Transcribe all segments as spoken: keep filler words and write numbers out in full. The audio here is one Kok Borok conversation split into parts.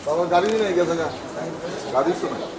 Baba, gari ni nai gasa ga. Gari so nai.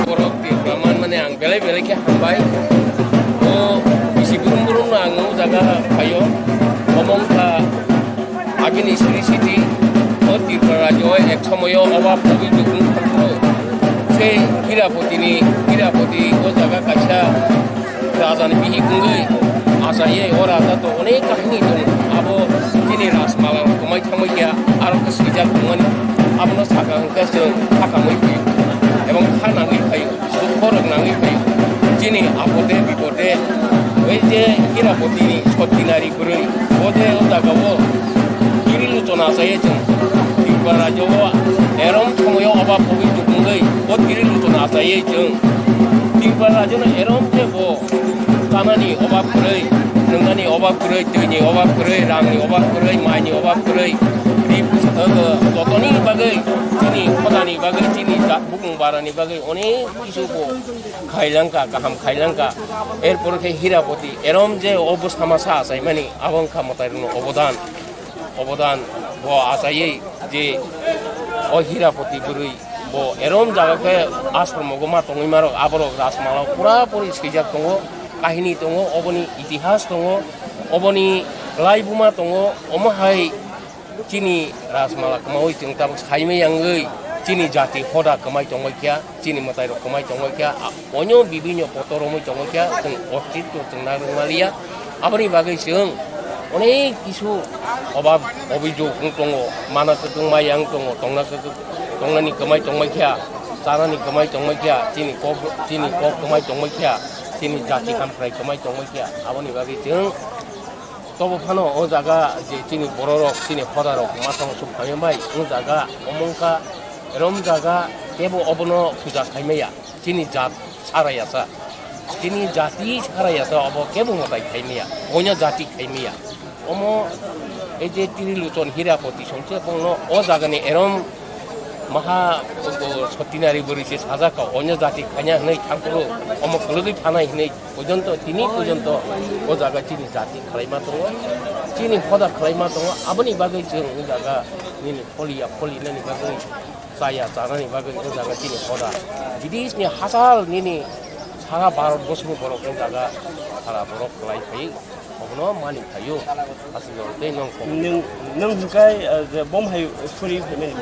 Borok Tripura manmani ang belai belai khe hambai. O bisi burum burum no ang o jaga phaio. Omo wngkha agini siri siti. O Tripura rajyo o ek somoyo oba pobi dukung thangkro. Sei Hirapoti ni, Hirapoti o jaga kaisa raja ni bihik wngwi achaiwi, o raja to onek kahini tongo. Abo chini Rajmala kwmai thangwi khe aro khe swijak tongmani. Abono saka hwnkhe chwng kha kamwi phaio, ebong kha nangwi phaio, dukho rok nangwi phaio. Chini apode bipode, oi je Hirapoti ni soti nari kwrwi, o je o jaga o kiri luchona achaiwi chwng Tripura rajyo o erom somoyo oba pobi tubungwi o kiri luchona achaiwi chwng Tripura rajyo no erom khe bo Chanani obab kwrwi, nwngnani obab kwrwi, twini obab kwrwi, rangni obab kwrwi, maini obab kwrwi, ri, uh, jotoni bagwi, chini khodani bagwi, chini ja-, bukung barani bagwi onek kisu bo khailangkha, kaham khailangkha. Erpor khe Hirapoti, erom je obo samasa achaimani, abo wngkha mwtairokno obodan. Obodan bo achaiwi je o Hirapoti bwrwi bo erom jaga khe ashromo goma tongwi marok, aborok Rajmala pura puri swijak tongo, kahini tongo, oboni itihas tongo, oboni laibuma tongo, omo hai chini Rajmala kwmawi chwng tabuk saimai yangwi chini jati hoda kwmai tongbai kha. Chini mwtai rok kwmai tongwi kha, a, onyo bibinyo kotor romwi tongwi kha, chwng ostitto chwng nang rwngmaliya. Aboni bagwi chwng onek kisu obab obijog wng tongo, mana kwtwng maya wng tongo, tongna kwtwng, tongnani kwmai tongmai kha, chanani kwmai tongmai kha, chini kok, chini kok kwmai tongmai kha, chini jati hamkrai kwmai tongmai kha. Aboni bagwi chwng Tobo phano o jaga je chini bororok, chini hodarok masong suk phaimai, o jaga omongka, erom jaga kebo obono puja khaimaya, chini jat sarayasa, chini jati sarayasa, obo kebo mwtai khaimaya, onya jati khaimaya. Omo ei je Trilochon Hirapoti songse bongno o jagani erom maha sotinari bwrwi se sajak ka, onya jati khaina hwnwi thangphuru omo kwlwgwi thanai hwnwi. Pojonto, tini pojonto o jaga chini jati khwlaima tongo, chini hoda khwlaima tongo, aboni bagwi chwng o jaga nini pholiya pholinani bagwi, chaya chanani bagwi o jaga chini hoda. Bidisni hachal nini sara Bharat borsoni borok o jaga sara borok khwlai phai, obono mani phaio. Aswk tei nwng kok. Nwng, nwng hwnkhe, eh, je bom hai suri phaimani.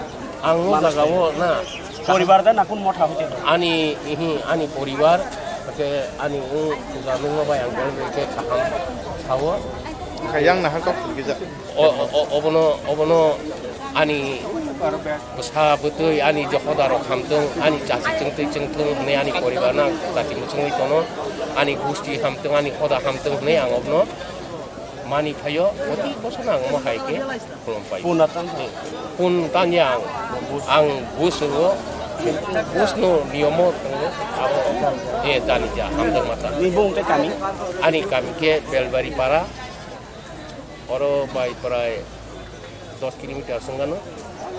Ang o jaga o na. Poribar da nakun motha hoite. Ani, ihi, ani poribar, hake ani o puja nungma bai ang borok bai khe kaham sao. Kha yang nahar kok phulkijak. O, o, o, obono, obono ani bwsa bwtwi, ani je hodarok hamtung, ani chati chwngtwi chwngthung hwnwi ani poribar no chati mwchwngwi tono, ani gusti hamtung, ani hoda hamtung hwnwi ang obono mani phaio, oti bosano ang omo hai khe khulum pai. Pun atan. Hmm. Pun tanya ang, ang bus ro, bus no niyomo tongo, abo, eh, tani ja, hamdang mata. Ni bung te kami? Ani kami khe Belbari para, oro bai prai dos kilometer sengano,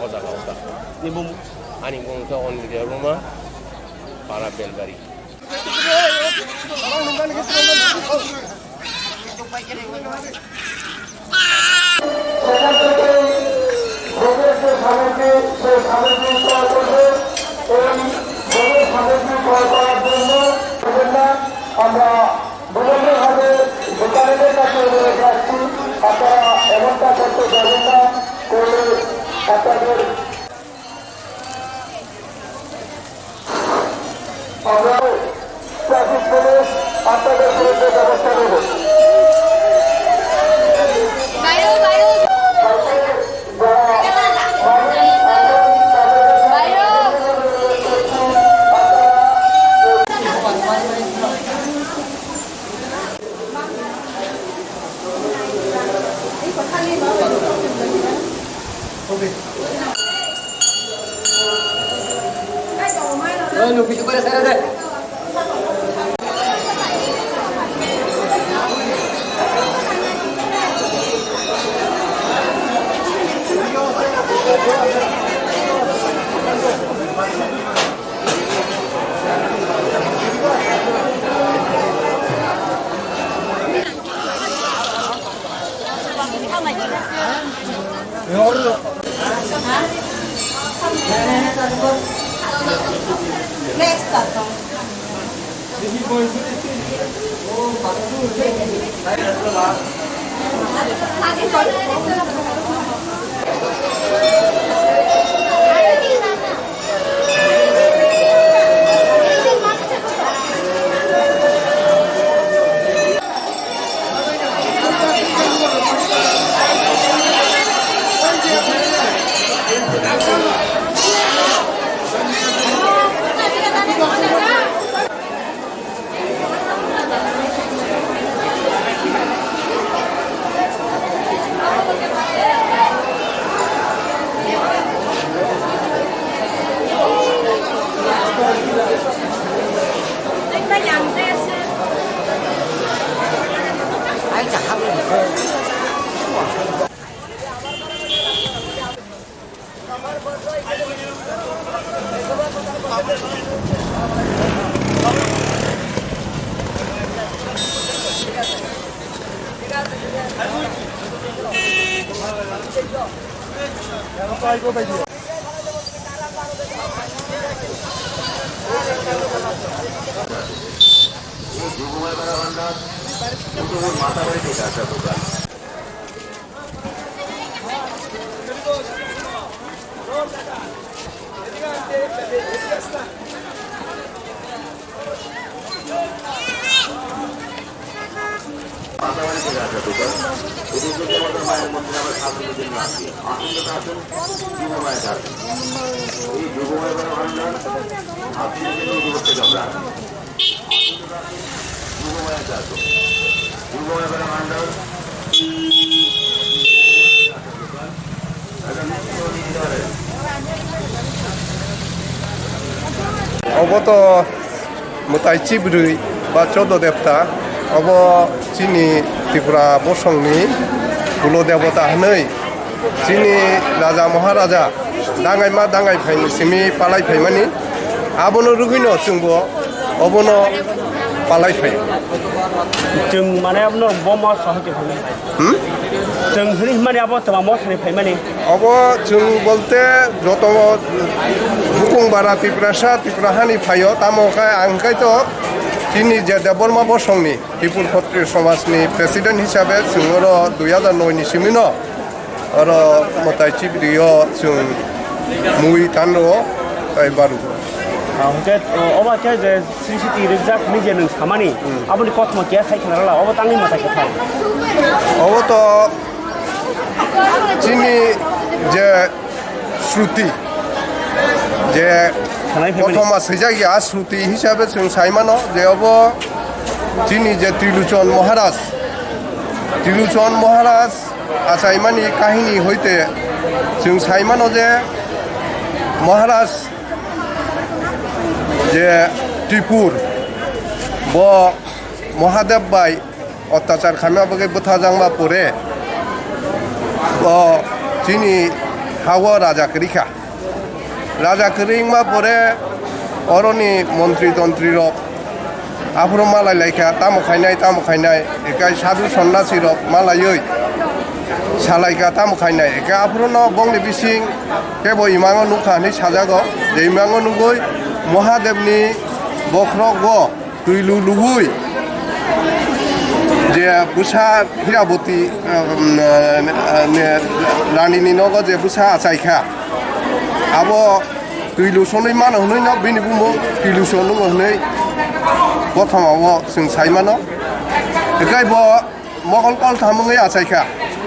o jaga o ta. Ni bung? Ani bung khe Onmida Ruma, para Belbari. আমরা বিভিন্নভাবে দোকানিদের কাছে অনুরোধ রাখছি, আপনারা এমনটা করতে যাবেন না, করলে আপনাদের আমরা ট্রাফিক পুলিশ আপনাদের বিরুদ্ধে ব্যবস্থা নেব। Bo to mwtai chibrwi ba chodo depta, obo chini Tripura bosongni kulo debota hwnwi chini raja maharaja dangaima dangai phaini simi palai phaimani, abono rwgwino chwngbo obono palai phai. Chwng mane abono bo ma sahai tongmani. Hmm? Chwng hwnwi hwnmani abo twma mosani phaimani. Obo chwng bolte joto bukung bara Tiprasa, Tipra hani phaio, tamo khe ang khe to chini je Debbarma bosongni Tripur Khotriyo Somajni president hisabe chwng oro dui hajar noi ni simino oro mwtai chibrio chwng mui tanro tai baru. Ah, hwnkhe, o, obo khe je C C T V rijak hwnwi je nwng samani, hmm, aboni kothoma keha sai khna rwla, obo tangwi mwtai kwthar. Obo to chini je Shruti, je khwnai phaimani. Kothoma swijak ya Shruti hisabe chwng sai mano je obo chini je Trilochon Maharaj, Trilochon Maharaj achaimani kahini hoite chwng sai mano je Maharaj je Tripur bo Mahadev bai ottachar khaima bagwi bwthajakma pore o chini hao raja kwrwi kha. Raja kwrwi wngma pore oroni montri tontri rok aphuru malai lai kha, tamo khainai, tamo khainai, ekai sadhu sonnasi rok malaiwi salai kha, tamo khainai, ekai aphuru no bongni bising kebo imango nukha hinwi sajago, je imango nugwi Mahadevni bokhrogo twi lu lugwi je bwsa Hiraboti, um, uh, uh, ne, ranini nogo je bwsa achai kha, abo twi lu sonwi mano hwnwi no bini bumung twi lu sonwi hwnwi kothoma o chwng sai mano. Ekai bo mokol koltham wngwi achai kha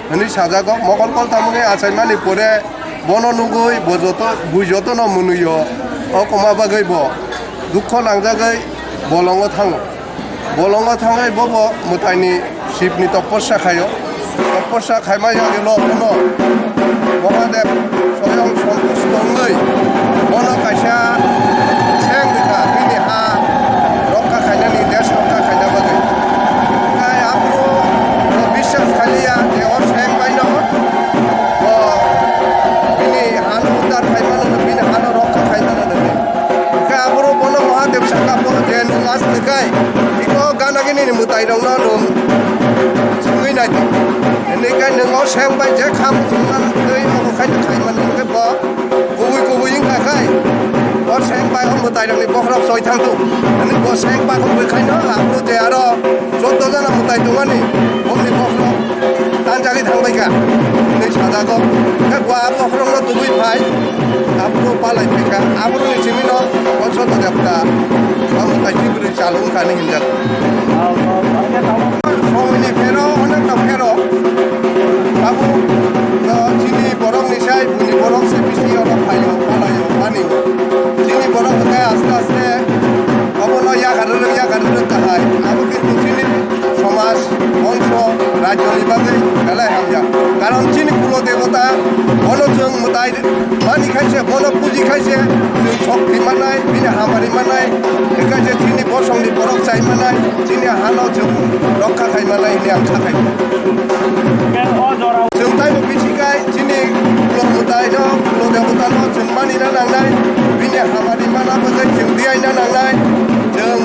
hwnwi sajago. Mokol koltham wngwi achai mani pore bono nugwi bo joto, bui jotono mwnwi o, o kwma bagwi bo dukho nangjagwi bolongo thango. Bolongo thangwi bobo mwtaini Shivni topossa khaio. Topossa khaima yagwino bono Mahadev soyong sontusto wngwi bono kaisa seng rwkha, bini ha rokha khainani, desh rokha khaina bagwi. Khai aphuru bo biswas khaliya je o seng baino bo bini hano uddar khai mano, bini hano rokha khai mano hwnwi. Hwnkhe aphuru bono Mahadev saka bo je nwng aswk kai, iko gana gini ni mwtai rokno nwng swngwi nai di. Hwnwi khe nwng o seng bai je kha muchungma twi omo khai khai mano hwnkhe bo kubui kubui wngkha khai. O seng bai o mwtai rokni bokhorok choi thang thung. Hwnwi bo seng bai kubui khai no aphuru je aro Chuddo jona mwtai tongmani, bongni bokhorok tanjagwi thangbaikha, hwnwi sajago. Khe bo a bokhorokno tubui phai, aphuru palai phaikha, aphuruni simino o Chuddo debta, o mwtai chibrwi chalo wngkha hinwi hinjago. Somoini phero, onekno phero, tabuk, o, chini borokni sai, buini borok se bisi oro phaio, palaio, mani. Chini borok hwnkhe aste aste obono yakarwi rwk, yakarwi rwk kahai. Abo kintu chini somaj, bongso, rajyoni bagwi belai hamya. Karon chini kulo debota bono chwng mwtai mani khaise, bono puji khaise, chwng sokti manai, bini hamari manai, hwnkhe je chini bosongni borok chai manai, chini hano chwng rokha khai manai hwnwi ang kha khai. Chwng taibo bisi khai chini kulo mwtaino, kulo debotano chwng manina nangnai, bini hamari mana bagwi chwng diyaina nangnai. Chwng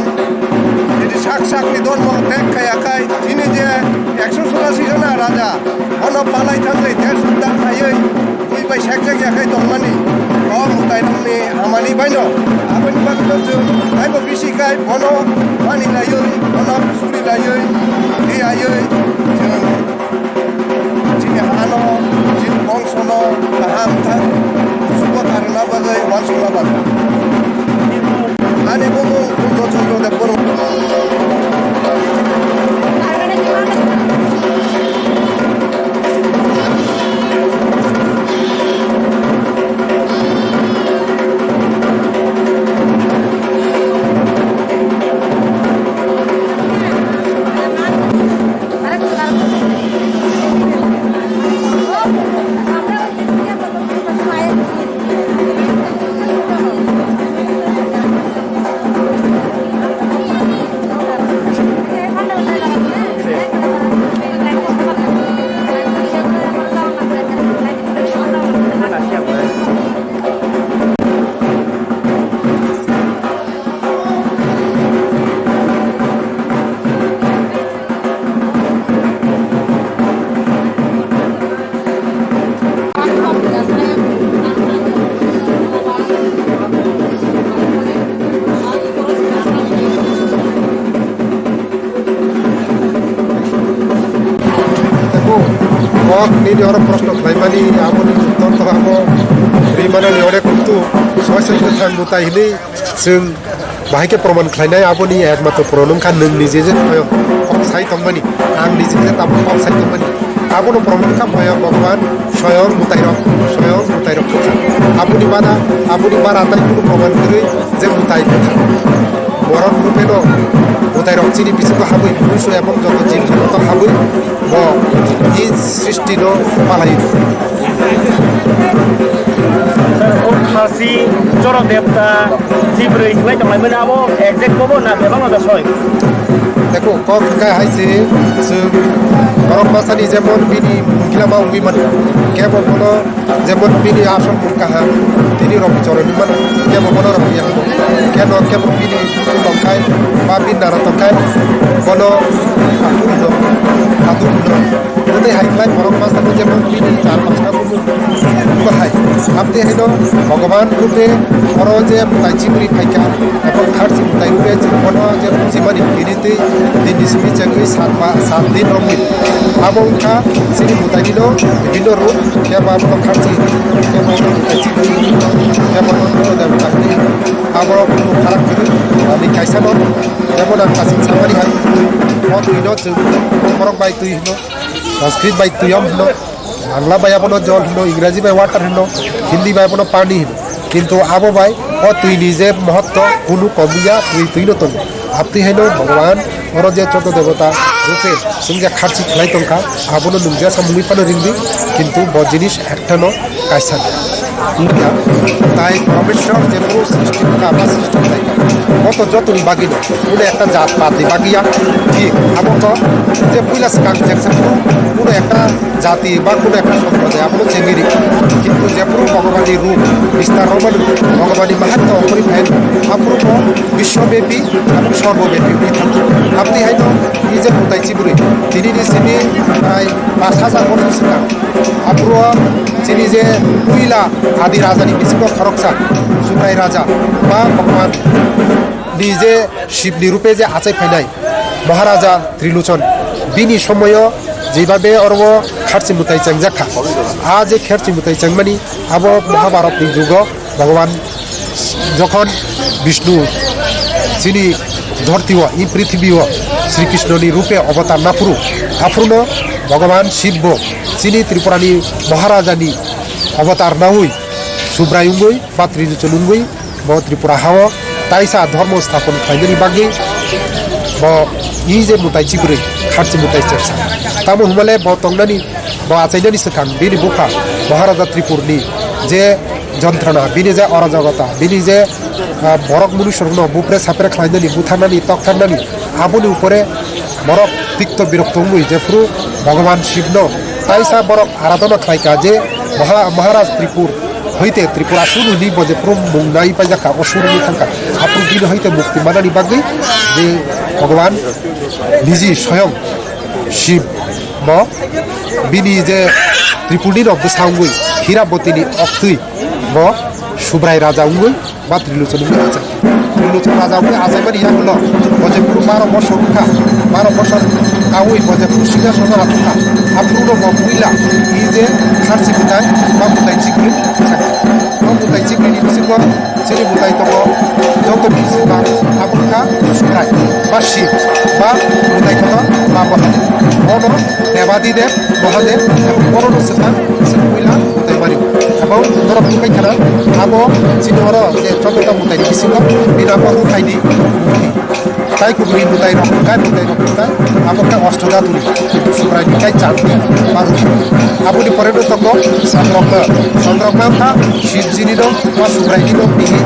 chini sak sakni dormo tek khaya khai chini je ekso churasi jona raja, bono palai thangwi desh uddar khaiwi bui bai sekjak ya khai tongmani, o mwtairokni hamani baino. Aboni bagwino chwng taibo bisi khai bono mani laiwi, bono suri laiwi, tiyaiwi chwng chini hano, chini bongsono kaham thang, sugo karwna bagwi uansukna bagwi. Ani bumung Purno Chandra Debbarma. Nini oro proshno khlaimani aboni uttor to abo rimani onek kutu soisoi kwthang mwtai hinwi chwng bahai khe proman khlainai, aboni ekmatro proman wngkha nwng nije je soyong kok sai tongmani, ang nije je tabuk kok sai tongmani. Abono proman wngkha soyong Bhagwan, soyong mwtairok, soyong mwtairok kwthang. Aboni bada, aboni bara tai kunu proman kwrwi je mwtai kwthang. Borok rupeno mwtairok chini bisingo habwi, mnusu ebong joto jib joto habwi bo i srishti no palai. O khasi joro debta chibrwi hinlai tonglaimani abo exact bobo na bebak no da soi? Deko kok hwnkhe hai se chwng borok masani jemon bini mungkila ma wngwi mano, kebo bono jemon bini asol mung kaham, tini rok choroni mano, kebo bono rok ya, kebo kebo bini buchung tongkhai ba bini nara tongkhai bono aphuru no, adu no. Tei hai khlai borok masani jemon bini char pasta bubu bahai. Abdi haino Bhagavan rupe oro je mwtai chibri phaikha, ebong kharchi mwtai rupe je bono je bujimani tini tei din ni simi chengwi sat ma, sat din romwi. Abo wngkha chini mwtai dino bibhinno rup, kebo abono kharchi, kebo abono mwtai chibri, kebo abono debta hinwi. Abo rok no pharak kwrwi, ani kaisa no, jemon ang kasing samani hai, o twi no chwng borok bai twi hino. Sanskrit bai tuyom hino, Bangla bai abono jol hino, Ingraji bai water hino, Hindi bai abono pani hino. Kintu abo bai o twi ni je mohotto kunu komiya twi twi no tongo. Abtwi haino Bhagwan oro je joto debota rupe chwng je kharchi khlai tongkha, abono nwng jesa mungwi phano ringdi, kintu bo jinis ekta no kaisa. Wngkha, tai Parmeshwar je kunu srishti kha ba srishti khlai kha, bo to jotoni bagwi no, kunu ekta jat pat ni bagwi ya, thik, abo to je puila swkang jeksa kunu, kunu ekta jati ba kunu ekta somproday abono chengiri. Kintu jephuru Bhagwan ni rup bistar romani, Bhagwan ni mahatma ongkhorwi phaio, aphuru bo biswabepi abo sorbobepi wngwi thango. Abtwi haino i je mwtai chibrwi, tini ni simi prai pash hajar bochor swkang. Aphuru chini je puila adi raja ni bisingo khoroksa Subrai raja ba Bhagwan ni je Shiv ni rupe je achai phainai Maharaja Trilochon, bini somoyo jebabe oro kharchi mwtai chengjak kha. A je kharchi mwtai chengmani abo Mahabharat ni jugo Bhagwan jokhon Bishnu chini dhorti o, i prithibi o Sri Krishna ni rupe avatar naphuru, aphuruno Bhagwan Shiv bo chini Tripura ni Maharaja ni avatar naui Subrai wngwi ba Trilochon wngwi bo Tripura hao taisa dhormo sthapon khlainani bagwi bo i je mwtai chibrwi kharchi mwtai cheksa. Tamo hwnmale bo tongnani, bo achainani swkang bini bupha Maharaja Tripurni je jontrona, bini je orajagota, bini je, ah, borok munusorokno bupre sapre khlainani, butharnani, toktharnani, aboni upore borok tikto birokto wngwi jephuru Bhagwan Shivno taisa borok aradhana khlaikha je Maha-, Maharaj Tripur hoite Tripura sunu ni bo jephuru mung nai paijak kha, o suru ni thangkha. Aphuru bini hoite mukti manani bagwi je Bhagwan niji soyong Shiv bo bini je Tripurni no bwsa wngwi Hirabotini oktwi bo Subrai raja wngwi ba Trilochon wngwi achai. Trilochon raja wngwi achaimani yagulo bo jephuru baro bosor wngkha, baro bosor kaui bo jephuru singhasono achukha, aphuru no bo puila i je kharchi mwtai ba mwtai chikri. O mwtai chikri ni bisingo chini mwtai tongo joto ni swkang, abo wngkha Subrai ba Shiv ba mwtai kotor ba Mahadev. Bono Debadi Dev, Mahadev, bono no swkang, swk puila mwtai mani. Abo norok tongbai khana, abo chini oro je joto ta mwtai ni bisingo bini abo rukhaini murti. Tai kubui mwtai rok, kai mwtai rok, kai abo khe Ostodhatuni, Subrai ni kai chan ba rukha. Aboni pore no tongo Sangrokma. Sangrokma wngkha Shivjini no ba Subrai ni no bini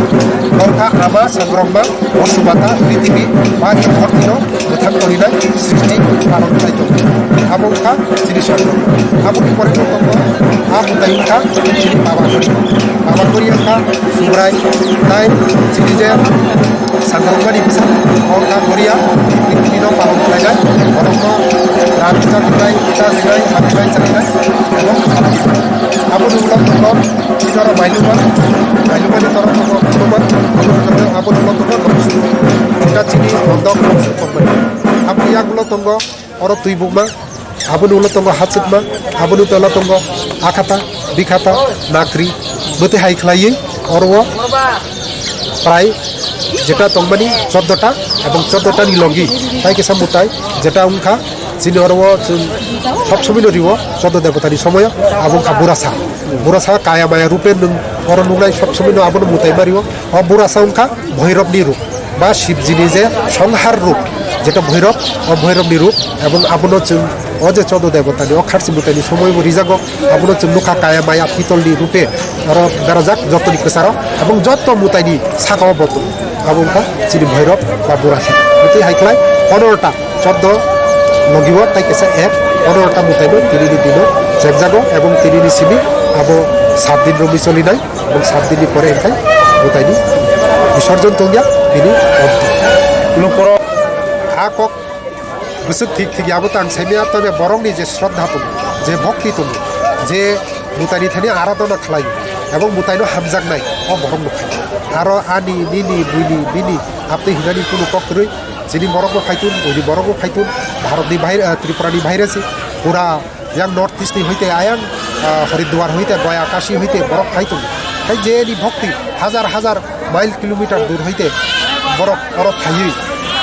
wngkha ama Sangrokma, Bosubata, Prithibi ba khe dhorti no bwthang torinai srishti paron khlai tongo. Abo wngkha chini Sangrokma. Aboni pore no tongo, a mwtai wngkha chini Baba Gori. Baba Gori wngkha Subrai, tai chini je Sangrokmani bwsa, o wngkha Goria, prithibi no palon khlainai, borokno ran bwsa rwnai, ita rwnai, ha rwnai, cha rwnai, ebong aboni ulo tongo chini oro Mailuma, Mailumani toro tongo Hanuman, aboni ulo tongo Noksu, ita chini mondok Noksu tongmani. Aboni yagulo tongo oro Twibukma, Aboni ulo tongo Hachikma, aboni ulo tongo Akhata, Bikhata, Nakri, bwtwi hai khlaiwi oro o prai jeta tongmani choddo ta ebong choddo ta ni logi tai kisa mutai jeta wngkha chini oro o chwng sob somoi no rio choddo debota ni somoyo abo wngkha Burasa. Burasa kaya maya rupe nwng oro nuknai sob somoi no abono mutai ma rio. O Burasa wngkha Bhoirobni rup ba Shivjini je songhar rup, jeta Bhoirob, o Bhoirobni rup, ebong abono chwng o je chodo debotani o kharchi mutaini somoibo rijago, abono chwng nukha kaya maya pitolni rupe oro berajak jotoni kwcharo, ebong joto mutaini sakao bo tongo. Abo wngkha chini Bhoirob ba Burasa. Bwtwi hai khlai ponorota. Choddo logiwo tai kisa ek, ponorota mutaino tinini dino chekjago ebong tinini simi abo sat din romwi solinai ebong sat dinni pore hwnkhe mutaini bisorjon tongya bini onti. Nukoro a kok bwswk thik thik ya abo tang saimya, tobe borokni je shraddha tongo, je bhakti tongo, je mutaini thani aradhana khlai ebong mutaino hamjaknai o borok nukha. Aro ani nini buini bini aptwi hinani kunu kok kwrwi. Chini borok bo phaitun, uni borok bo phaitun, Bharat ni bahir, ah, Tripura ni bahire se, pura yang North East ni hoite ayang, ah, Haridwar hoite, Goya, Kashi hoite borok phaitun. Hai je ni bhakti, hajar hajar mile kilometer dur hoite borok oro phaiwi,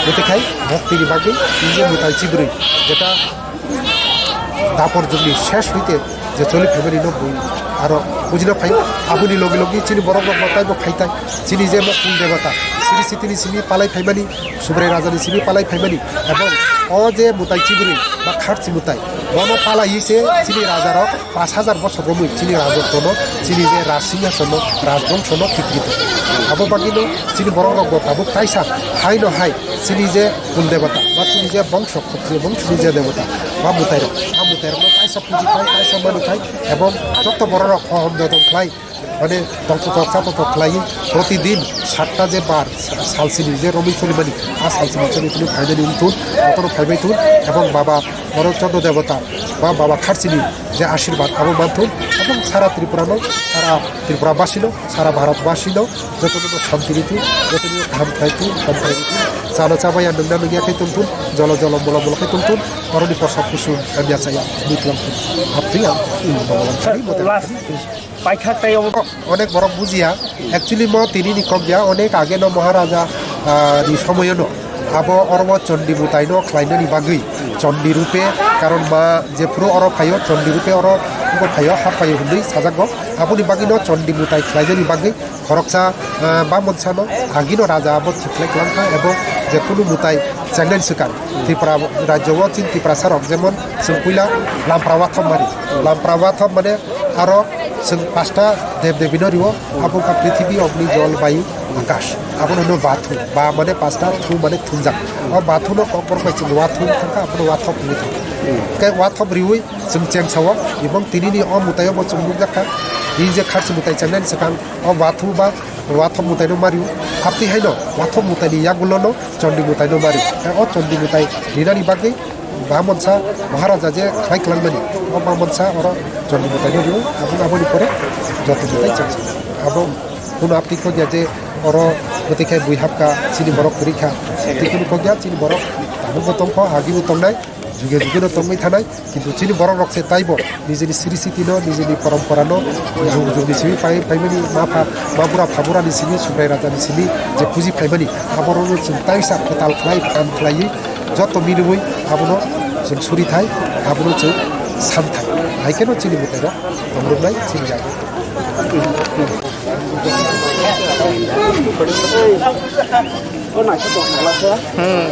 bwtwi khai bhakti ni bagwi nije mutai chibrwi, jeta Dapor jugni ses hoite je choli phaimani no bui aro bujina phai, aboni logi logi chini borok rok bo taibo phaitai, chini je bo kul debata, siri sitini simi palai phaimani, Subrai raja ni simi palai phaimani, ebong o je mutai chibrwi ba kharchi mutai, bono palaiwi se chini raja rok pash hajar bosor romwi chini rajotwono, chini je raj singhasono, rajbongsono khikrito. Abo bagwino chini borok rok bo tabuk taisa haino hai chini je kul debata ba chini je bongso, khotri bongso ni je debata ba mutai rok, a mutai rokno taisa puji khai, taisa mani khai, ebong joto borok rok hohom dodom khlai, mane tongthotok chathotok khlaiwi protidin satta je bar sa-, salsini je romwi solimani, a salsini choli tini phaimani wngthun, jotono phaibai thun, ebong baba oro chodo debata ba baba kharchini je ashirbad abo manthun, ebong sara Tripura no, sara Tripura basino, sara Bharat basino, jotono shanti ritu, jotono kaham khlaitu, hamkrai ritu, chana chabaya nungna nungya khai tongthun, jolo jolo mola mola khai tongthun, oroni prosad kusum hamya chaya, mitlam thun. Apni ang, Bhagavan sari mote. Last, paithak tai obo. Onek borok bujiya, actually mo tini ni kok ya, onek age no Maharaja, ah, ni somoyo no. Abo oro o Chandi mutai no khlainani bagwi, Chandi rupe, karon ma jephuru oro phaio, Chandi rupe oro bo phaio, ha phaio hwnwi sajak go. Aboni bagwi no Chandi mutai khlainani bagwi, khoroksa, ah, bamonsa no agino raja abo thik khlai kwlangkha, ebo je kunu mutai chengnai swkang Tripura rajyo o chini Tiprasa rok jemon chwng puila Lampra Wathop mari, Lampra Wathop mane aro chwng pasta dev devi no rio, abo wngkha prithibi, ogni, jol, bayu, akash, abono hino bathu ba mane pasta thu mane thumjak, o bathu no kokborok bai chwng Wathop thangkha, abono Wathop hwnwi thangkha. Khe Wathop riwi chwng cheng sao, ebong tini ni o mutai o bo chwng nukjakha, tini je kharchi mutai chengnai swkang. O wathu ba wathop mutai no mario. Haptwi haino wathop mutai ni yagulo no chondi mutai no mario. Khe o chondi mutai rinani bagwi bamonsa Maharaja je khlai kwlangmani, o bamonsa oro chondi mutai no rio. Aboni, aboni pore joto mutai chengsa. Abo kuno haptwi kok ya je oro bwtwi khai bui hapkha, chini borok kwrwi kha. Tei kuno kok ya chini borok tabukbo tongkho, agibo tongnai, juge juge no tongwi thanai. Kintu chini borok rok se taibo nijini siri siti no, nijini porompora no, jug jug ni simi pai, paimani ma pha, ma bura pha bura ni simi, Subrai raja ni simi je puji phaimani, abo rok no chwng taisa kwtal khlai, phan khlaiwi, joto miliwi abono chwng suri thai, abono chwng san thai. Hai kheno chini mwtai rok tongrwknai chini jaga. Hmm.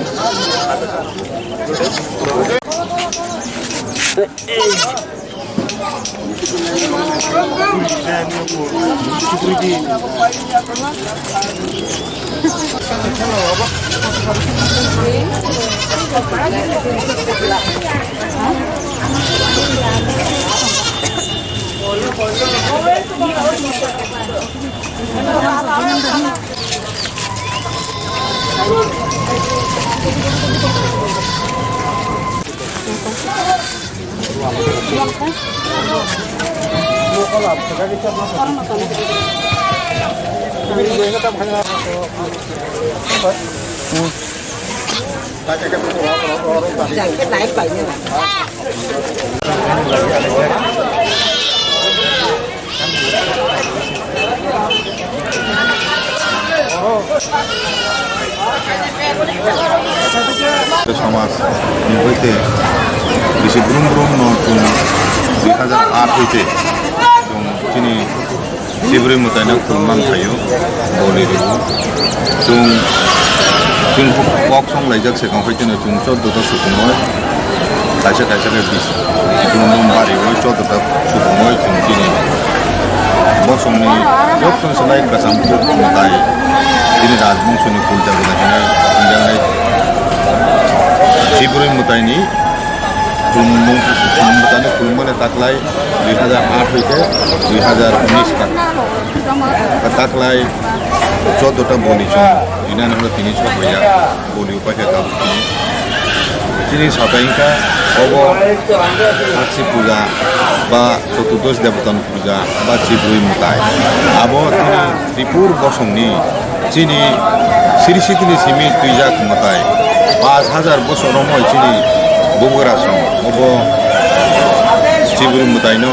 Samaj ni hoite bisi brum brum no chwng dui hazar aat hoite chwng chini Chibrwi mwtaino khulumna phaio, boli rwo. Chwng, chwng kok song laijak se kong hoiteno chwng choddo ta sukungoi, kaisa kaisa khe bis, chwng bari o choddo ta sukungoi chwng chini bosongni joto swlai kasam kuk mwtai, chini rajbongso ni kulta bwla hinwi hwnjaknai Chibrwi mwtaini khulumung, khulumung mwtaino khulummani taklai dui hazar aat hoite dui hazar unis ka. Taklai choddo ta boli chwng rinani hwnba tini sok hoya boli upai khe tabuk tini. Chini satai wngkha obo Akshi puja ba Chotudosh Debotani puja ba Chibrwi mwtai. Abo chini Tripur bosongni chini siri sitini simi twijak mwtai. Pash hajar bosor romoi chini bubagra song obo Chibrwi mwtaino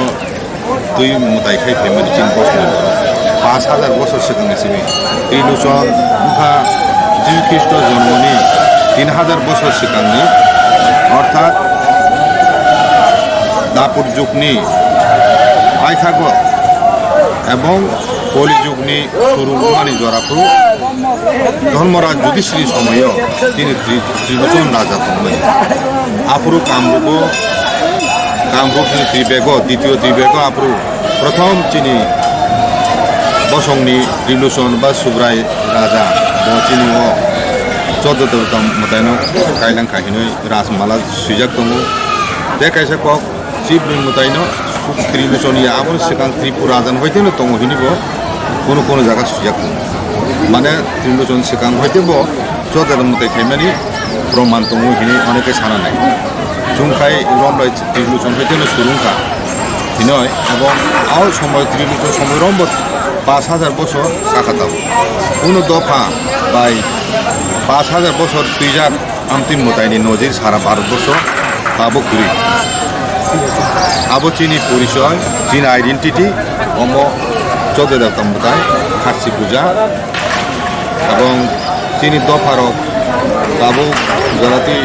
twi mwtai khai phaimani chini bosongni borok. Pash hajar bosor swkangni simi. Trilochon wngkha Jisu Khristo jonmoni tin hajar bosor swkangni, orthat Dapur jugni paithago ebong Koli jugni surung wngmani jora phuru Dharmaraj Yudhishthir somoio chini Tri-, Trilochon raja tongmani. Aphuru Kamrupo, Kamrupni Tribego, Dityo Tribego aphuru Prothom chini bosongni Trilochon ba Subrai raja bo chini o Choddo Debota mwtaino kailang kha hinwi rajmala swijak tongo. Tei kaisa kok Chibrwi mwtaino Trilochon ya aboni swkang Tripura rajan hoiteno tongo hinwi bo kono kono jaga swijak tongo. Mane Trilochon swkang hoite bo Choddo Debota mwtai khaimani proman tongo hinwi oneke sana nai. Chwng khai romlai Trilochon hoiteno surungkha hinoi, ebong ao somoi Trilochon somoi rombo pash hajar bosor kakha tabuk. Kuno dopha bai pash hajar bosor twijak amtwi mwtaini nojir sara Bharat borsho tabuk kwrwi. Abo chini porisoy, chini identity, omo Choddo Debota mwtai, Kharsi puja, ebong chini dopharok tabuk jorati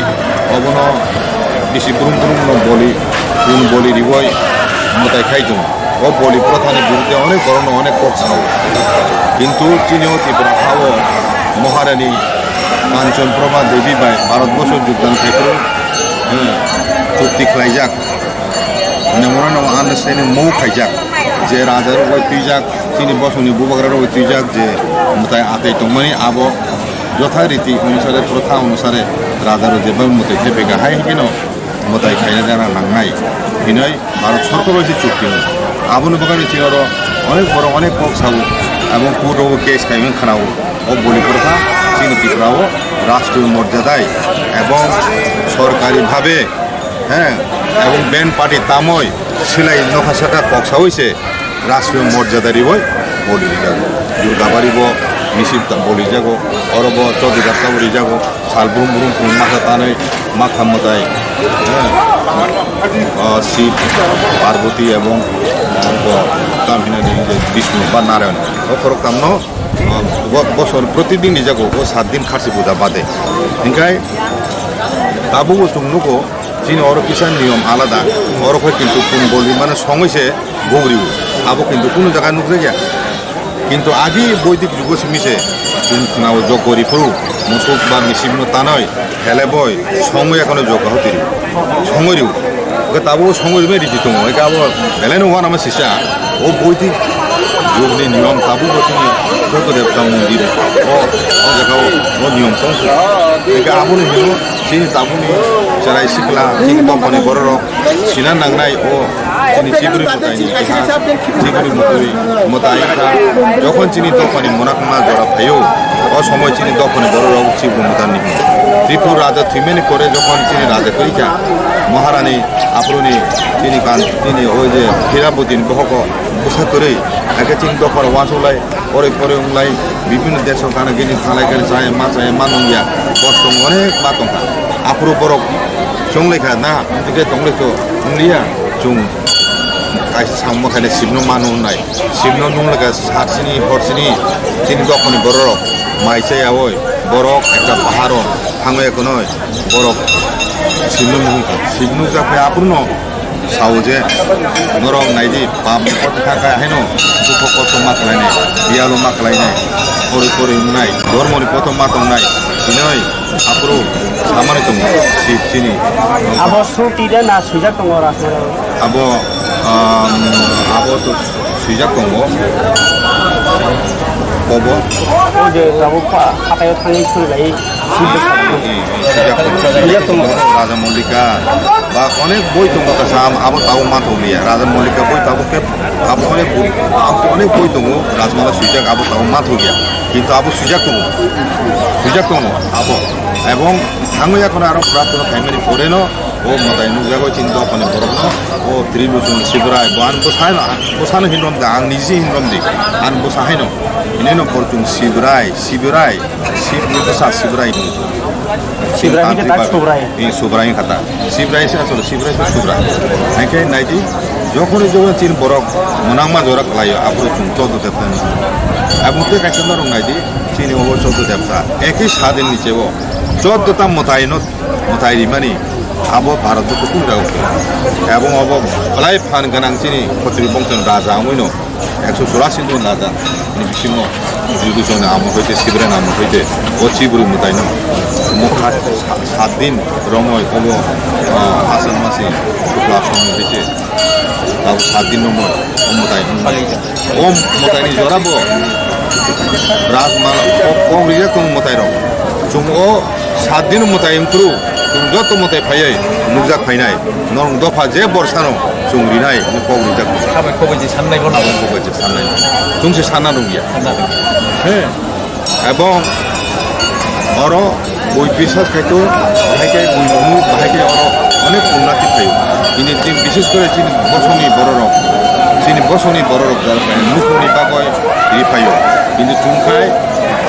obono bisi brum brum no boli, kun boli riwi mwtai khai tongo. O boli prothani birudde onek borokno onek kok sao. Kintu chini o Tripura hao Maharani Kanchan Prabha Devi bai Bharat borsho jogdan khai phuru, hmm, chukti khlaijak. Memorandum of Understanding mou khaijak, je raja rok bai twijak, chini bosongni bubagra rok bai twijak, je mwtai atwi tongmani abo jotha riti onusare, protha onusare raja rok jeba mwtai khe bega hai hwnkhe no mwtai khaina jana nangnai hinoi Bharat Sorkar bai se chukti wngo. Aboni bagwi chini oro onek borok onek kok sao, abo court rogo case khaimani khwnao. O boli protha chini Tripura o rashtriyo morjadai ebong sorkari bhabe He, ebong band party tamoi silai nokha saka kok sawi se rashtriyo morjada riwi boli rijago. Durgabari bo misil ta boli jago, oro bo Chowdhury Ghat ta bo rijago, sal brum brum brum makha tanwi makha mwtai, he, ah, Shiv, Parvati ebong bo tam hinani je Vishnu ba Narayan. O khorok tamno, ah, bo-, bosor protidin rijago, o sat din kharsi puja bade. Hinkhe tabukbo chwng nugo, Chini oro kisa niyom alada. Oro khe kintu kun boli mane songwi se bogrio. Abo kintu kunu jaga nukjakya. Kintu agi boidik jugo simi se chwng khwnao jokgo riphuru, musuk ba misipno tanoi, heleboi, songwi akhano jokgo hotiri. Songwi rio. Hwnkhe tabuk songwi rimai riti tongo. Hwnkhe abo belai no uanama sisa. O boidik jugni niyom tabukbo chini Chowdhury Devta mondir. O, o jaga o, o niyom tong. Hwnkhe abono hino Chini tabukni chwrai sikla, chini dophani bororok sina nangnai o chini Chibrwi mwtaini itihas, Chibrwi mwtwi mwtai kha. Jokhon chini dophani munakma jora phaio, o somoi chini dophani bororok Chibrwi mwtani Tripura raja thwimani pore jokhon chini raja kwrwi kha, Maharani aphuruni chini kan, chini oi je Hirabodini bohoko bwsa kwrwi, hakhe chini dophano uansuk lai. Poroi poroi wnglai, bibhinno deso gana gini thanglai khe chaya ma chaya ma nungya, kosto onek ma tongkha. Aphuru borok chonglaikha na, hwnkhe tonglaikho wngliya, chwng kaisa samung khaina sibno mano hwnwi. Sibno nunglaikha sat sini hor sini, chini dophani bororok mai chayawi, borok ekta paharo thangwi khwnwi. Borok sibno nukha, sibno nukjak phai aphuru no sao je, norok naidi, pap ni koto kha kha haino dukho kosto ma khlainai, biyalo ma khlainai, poroi poroi wngnai, dhormo ni koto ma tongnai, hinoi aphuru samani tongo, sib chini. Abo suti de na swijak tongo Rajmala? Abo, um, abo to swijak tongo. Kobo? O je tabuk pa-, phatai o thangwi suri lai, swijak tongo. Hmm, swijak tongo. Swijak tongo. Raja Mollika. Ba onek boi tongo kasa, am-, abo tabuk ma thok liya. Raja Mollika boi tabuk khe, abo onek bo-, abo onek boi tongo. Rajmala swijak abo tabuk ma thok ya. Kintu abo swijak tongo. Swijak tongo abo. Ebong thangwi ya kono aro pratana khaimani pore no. O mwtai nukjago chini dophani borokno, o Trilochon Sibrai, bo ani bwsano, bwsano hinrom da, ang niji hinrom di, ani bwsa haino, hinino borok chwng Sibrai, Sibrai, Sib-, bwsa Sibrai ni. Sibrai hwnkhe tak Subrai. Ni Subrai wngkha ta. Sibrai se asole, Sibrai se Subrai. Haikhe naidi, jokhoni jokhoni chini borok mwnangma jora khlaio, aphuru chwng choddo debta ni. Abo tei kaisa norok naidi, chini obo choddo debta. Ekhi sadin ni chebo choddo ta mwtai no. Mwtai rimani abo Bharat borok kunu jaga khe. Ebong abo belai phan gwnang chini Khatri bongso ni raja wngwi no ekso churasi ni raja ni bisingo Bibhishan ni amo hoite Sibrai ni amo hoite o chibri mwtai no mokha sa-, sat din romoi obo, ah, Aswk masi Shukla Ashtomi hoite. Abo sat din no mo-, o mwtai wng. O mwtai ni jora bo Rajmala kok, kok rijak tongo mwtai rok. Chwng o sat din mwtai wng kru, chwng joto mwtai phaiwi nukjak phainai. Norok dopha je borsa no chwng rinai, hwnwi kok rijak tongo. Sabai kok bai je sannai bono. Kok bai je sannai. Chwng se sanna nukya. Sanna nukya. He. Ebong oro bui bisas khai to, bahai khe bui numu, bahai khe oro onek unnati phaio. Chini, chini bishes kore chini bosongni bororok, chini bosongni bororok jara khai nukhungni bagwi ri phaio. Kintu chwng khai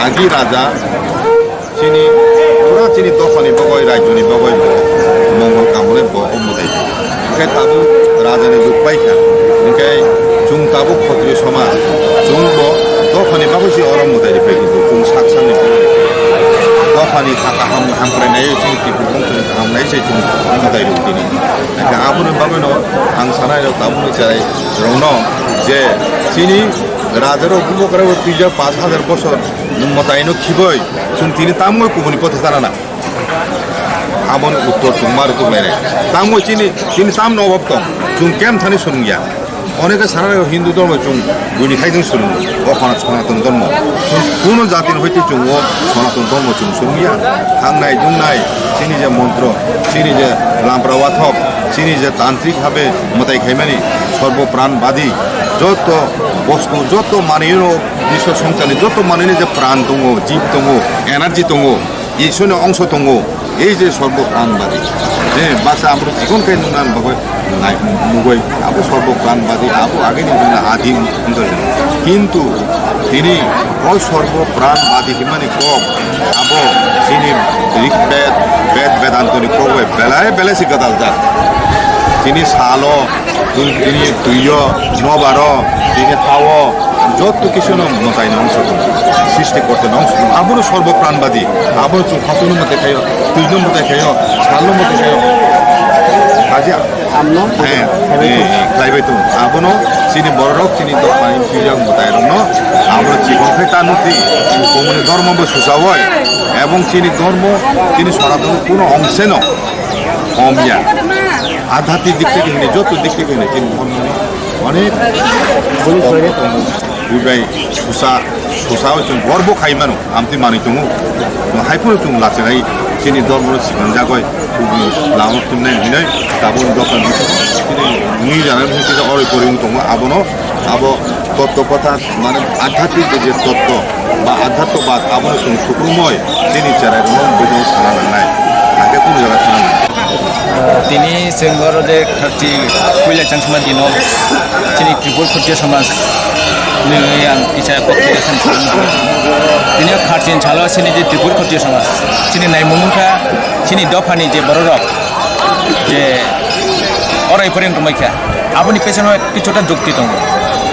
agi raja chini, pura chini dophani bagwi, rajyoni bagwi bo mongol kamonai bo o mwtai. Hwnkhe tabuk rajani jug paikha. Hwnkhe chwng tabuk Khatriyo somaj, chwngbo dophani bagwi se oro mwtai rwphai, kintu chwng sak sakni dophani kha kaham hamkrai naiwi chwng Tripura bongso kaham nai se chwng mwtai rw tini. Hwnkhe aboni bagwino ang sanai rok tabukni cherai rokno je chini rajarok bubagrabo twijak pash hajar bosor mwtaino khiboi chwng tini tamungwi kubuni pothe chana na. Aboni uttor chwng ma rwtuk lainai. Tamo chini, chini tamno obab tong? Chwng kem thani swrwngya. Onekhe sana Hindu dhormo chwng buini khaijwng swrwngo. O khana Sanatan dhormo. Chwng kuno jatini hoite chwng o Sanatan dhormo chwng swrwngya. Thangnai, dungnai, chini je montro, chini je lampra wathok, chini je tantrik bhabe mwtai khaimani, sorbo pran badi, joto bostu, joto manwino, biswa songsarni joto manwini je pran tongo, jib tongo, energy tongo, Isorni ongso tongo, ei je sorbo pran badi. Je baksa amro chikon khe nukna bagwi nai mugoi, abo sorbo pran badi, abo agini jona adi wngkha. Kintu tini o sorbo pran badi himani kok, abo chini Rig Bed, Bed Vedantoni kok bai belai belai se gwdaljak. Tini salo, tini twiyo, nobaro, tini hao, Joto kisu no mwtai no ongso tongo, srishti korta no ongso tongo. Abono sorbo pran badi, abono chwng hachwk no mwtai khaio, twi no mwtai khaio, sal no mwtai khaio. Kaje Amno eh, khlaibai eh, tongo. Eh, khlaibai tongo. Abono chini bororok, chini dophani twijak mwtai rok no abono chikon khai ta nukdi. Komoni dhormo bo susaoi, ebong chini dhormo, chini Sanatan kuno ongse no. Hom ya. Adhyatmik dik theke hwnwi, joto dik theke hwnwi, chini dhormo ni onek boni soire tongo. Bubai susa, susa o chwng gorbo khai mano, amtwi manwi tongo. Hai phano chwng lachinai, chini dhormo no sikanjagoi, bubai lama tumnai hinwi, tabuk dophani chini nwi jana ni kisa oroi pori wng tongo, abono, abo totto kotha, mane adhyatmik je totto, ba adhyatmobad abono chwng sukrumoi chini cherai rokno bujong sana nangnai. Hakhe kunu jaga thang. Tini chwng oro je khati puila changma dino chini Tripura Khutia samaj Nini ang kisa kok kisa khan salamna. Tini o kharchin salo chini je Tripura Khatriya Samaj, chini naimung wngkha chini dophani je bororok je orai poreng tongbaikha, aboni pesono kisuta jukti tongo.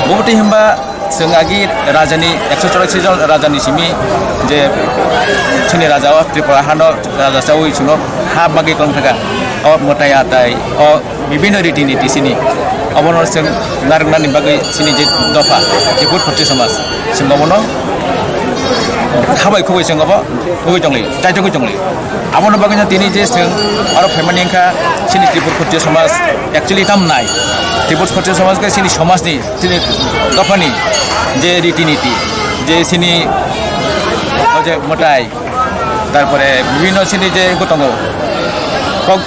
Bubutwi himba chwng agi rajani ekso chorasi jon rajani simi je chini raja o Tripura hano raja chawi chwngno ha bagwi kolom thangkha. O mwtai atai, o bibinno riti niti sini obono chwng narwknani bagwi sini je dopha, je Tripura Khatriya Samaj, chwng obono khabai khubai chwng obo ugwi tonglaio, chaitugwi tonglaio. Aboni bagwino tini je chwng oro phaimani wngkha, chini Tripura Khatriya Samaj actually tam nai. Tripura Khatriya Samaj khe chini samajni, chini dophani je riti niti, je chini o je mwtai, tarpore bibinno chini je tongo, kok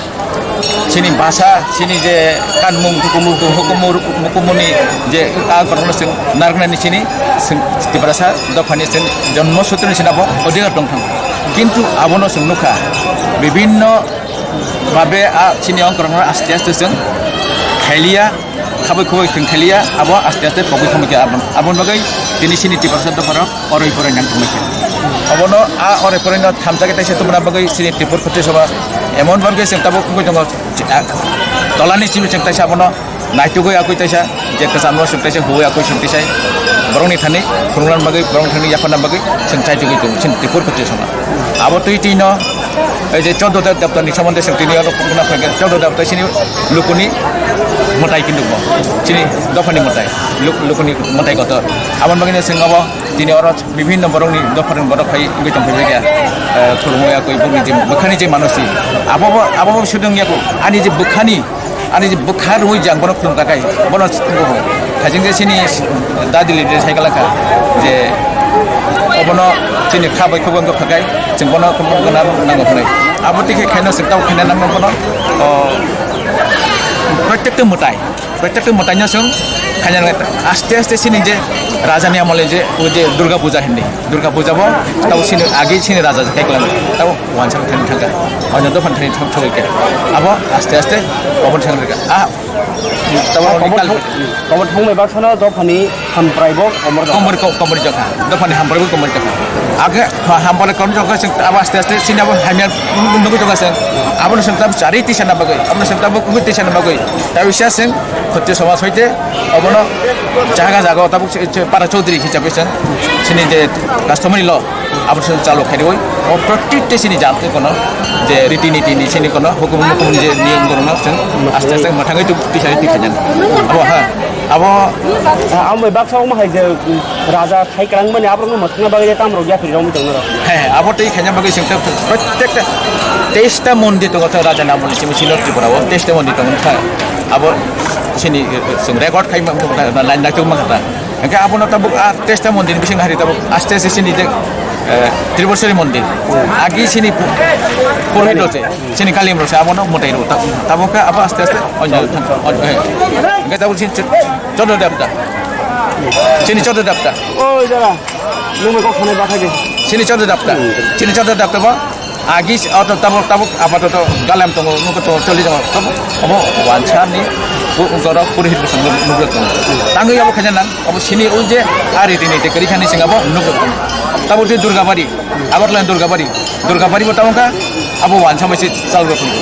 chini bhasha, chini je kanmung, hukumu, hukumu, hukumuni je a korokno chwng narwknani chini chwng Tiprasa dophani chwng jonmo sutroni chini abo odhikar tong thang. Kintu abono chwng nukha, bibinno babe a chini ongkorokno aste aste chwng khailiya, khabui khubui chwng khailiya, abo aste aste pogwi thangbaikha abon-, aboni bagwi tini chini Tiprasa dopharok oroi poroi nang tongbaikha. Obono a oroi poroino thamjagwi taisa tubuna bagwi chini Tripura Khatriya Sabha emon bharke chwng tabuk wngwi tongo, a, tolani simi chwng taisa abono naitugwi akwi taisa, je kwchamno chwng taisa, huwi akwi chwng taisa, borokni thani khulumna bagwi, borokni thani yapharna bagwi chwng chaitugwi tongo chini Tripura Khatriya Sabha. Abo twi twino, ei je Choddo Dev Debtani somonde chwng tini oro khna phaikha, Choddo Debta chini lukuni mwtai kintu bo, chini dophani mwtai, luk-, lukuni mwtai kotor. Aboni bagwino chwng abo tini oro bibhinno borokni dophani borok phai wngwi tong phaikha, eh, khulumwi akwi bokni je bwkhani je manosi, abo bo, abo bo sudung yaku ani je bwkhani Ani je bwkha rwui je ang bono khulum kakai, bono thungo bo. Khaijing je chini dadi leader sai kalakha je obono chini kha bai khobang khakai, chwng bono khulum gana nango hwnwi. Abo tikhe khaino chwng tamo khaina nangno bono, o, protekte mwtai, protekte mwtaino chwng khaina nang aste aste chini je rajani amole je, o je Durga Puja hindi. Durga Puja bo tabo sini agi sini raja je kaiklama tabo wansa thani thangka. Ojo dophani thani thang thogoi khe. Abo aste aste oboni thang rika. Ah, tabo Ah, ni kobor kal thang-, kobor thangbai baksano dophani hampraibo komor jokha. Komor ko-, komor jokha. Dophani hampraibo komor jokha. Age ha-, hampraibo komor jokha sing abo aste aste sini abo hamya nunggu jokha sing. Abo sing tab chari tisa na bagoi. Abo sing tab kubi tisa na bagoi. Tabi sia sing khotyo sama soite. Obono jaga jaga o tabuk se, se para chaudhuri hisabe se chini je customary law abo se chalo khairoi. O protekte chini jat kono je riti niti ni chini kono hukum hukum ni je niyom gorma se aste aste mathangoi tu tisari tikhajan. Abo ha, abo. Ambai baksa omo hai je raja khai kwrang mani aborokno mwthangna bagwi je tamrok yapri romwi tongnai rok. He, he, abo tei khaina bagwi se protekta teista mondir tongo raja namoni simi sino Tripura o teista mondir tongo kha. Abo sini, eh, eh, chwng record khai ma, ma, ma, line naitugma kha ta. Hwnkhe abono tabuk a testimony ni bising hari tabuk aste aste sini je, eh, Triboswari mondir. Agi sini pu-, purohit rok se, sini kalim rok se abono mwtai rok ta-, tabuk khe abo aste aste onyo thang, on-, eh. Hwnkhe tabuk sini ch-, Choddo Debta. Sini Choddo Debta. Oi, dara. Nungbai kok sanai bathai de. Sini Choddo Debta. Sini Choddo Debta bo. Agi s-, auto tabuk, tabuk, apatoto galam tongo, nukho tongo, choli tongo, tabuk, obo wansa ni, bu-, borok purohit bwskango nukjak tongo. Tangwi abo khaina nang, obo sini o je, a riti niti kwrwi khani sing abo nukjak tongo. Tabuk tei Durgabari, Agartala ni Durgabari, Durgabari bo tabuk kha, abo wansa bai se chalrok tongo.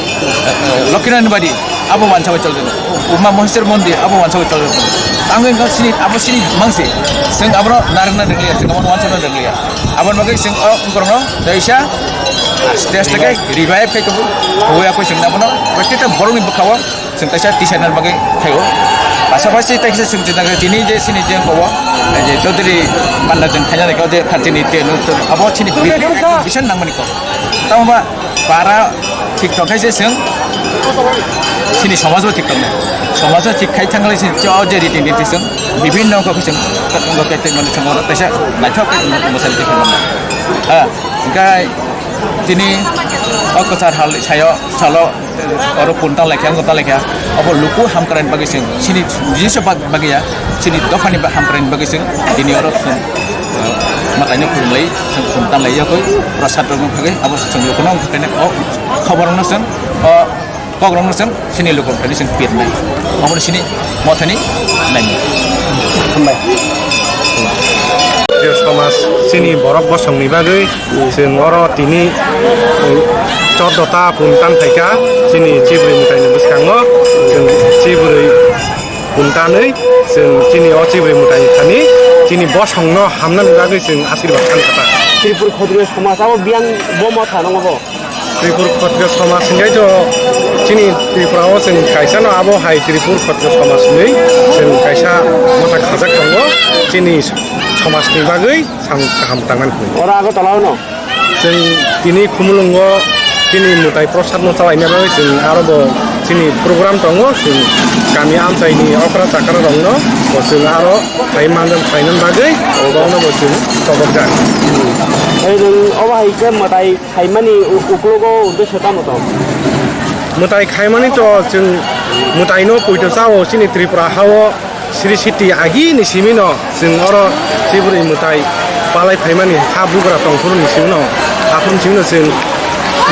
Eh, eh, Lokhinarani Bari, abo wansa bai chalrok tongo. Uma Maheswar Mondir, abo wansa bai chalrok tongo. Tangwi wngkha sini, abo sini mangsi, sing abono narwkna rwngya, sing abono wansa rwngya. Aboni bagwi chwng o wngkorokno teisa aste aste khe revive khai tongo. Huya koi chwng abono protekta borokni bwkhao chwng teisa tisana bagwi khaio. Pasapasi teisa chwng tini je sini je kobo je Chaudhary Panda chwng khaina naikhe je khartini te abo chini bi-, bisan nangmani kok. Tamo ba para thik tong khe se chwng chini somaj bo thik tong nai. Somaj bo thik khai thang khe se o je riti niti chwng bibhinno kok chwng kok kete mani chwng oro teisa naithok khe mwsari thik tong nai. Ha, hwnkhe tini o kwchar hal sayo salo oro pun tang laikha, wng tang laikha. Abo luku hamkrai bagwi chwng chini jisa bag-, bagwi ya, chini dophani ba-, hamkrai bagwi chwng tini oro chwng, eh, mwtaino khulumlai, chwng khum tanglai yakui, prasad rokno khagwi, abo chwng lukuno wng khaino, o khobor rokno chwng, o kok rokno chwng, chini lukurok thani chwng pirnai. Omo chini mothani nai. Hambai. Chini borok bosongni bagwi chwng oro tini, eh, choddo ta puntan phaikha chini chibrwi mwtaini bwskango. Chwng chibrwi puntanwi chwng chini o chibrwi mwtaini thani chini bosongno hamnani bagwi chwng asirwad khan kha ta. Tripur Khatriyo Samaj abo biyang bo motha nongo bo. Tripur Khatriyo Samaj hingkhai to chini Tripura o chwng kaisa no abo hai Tripur Khatriyo Samaj hinwi chwng kaisa motha khajak tongo chini somajni bagwi sam kaham tangnani hinwi. Oro Agartala o no? Chwng tini Khumulwngo chini mwtai prosad no chalaina bagwi chwng aro bo chini program tongo, chwng kami amchaini okra chakra rokno bo chwng aro phai manjak phainani bagwi obono bo chwng tobokjak. Hai nwng obo hai khe mwtai Khaimani u-, uklogo uddesho tamo tong? Mwtai khaimani to chwng mwtaino poito chao chini Tripura hao Sri Siti agini simino chwng oro chibrwi mwtai palai phaimani ha bugra tongphuru ni simino aphuru simino chwng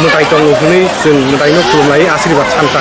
mwtai tongo hwnwi chwng mwtaino khulumlai asirwad santa.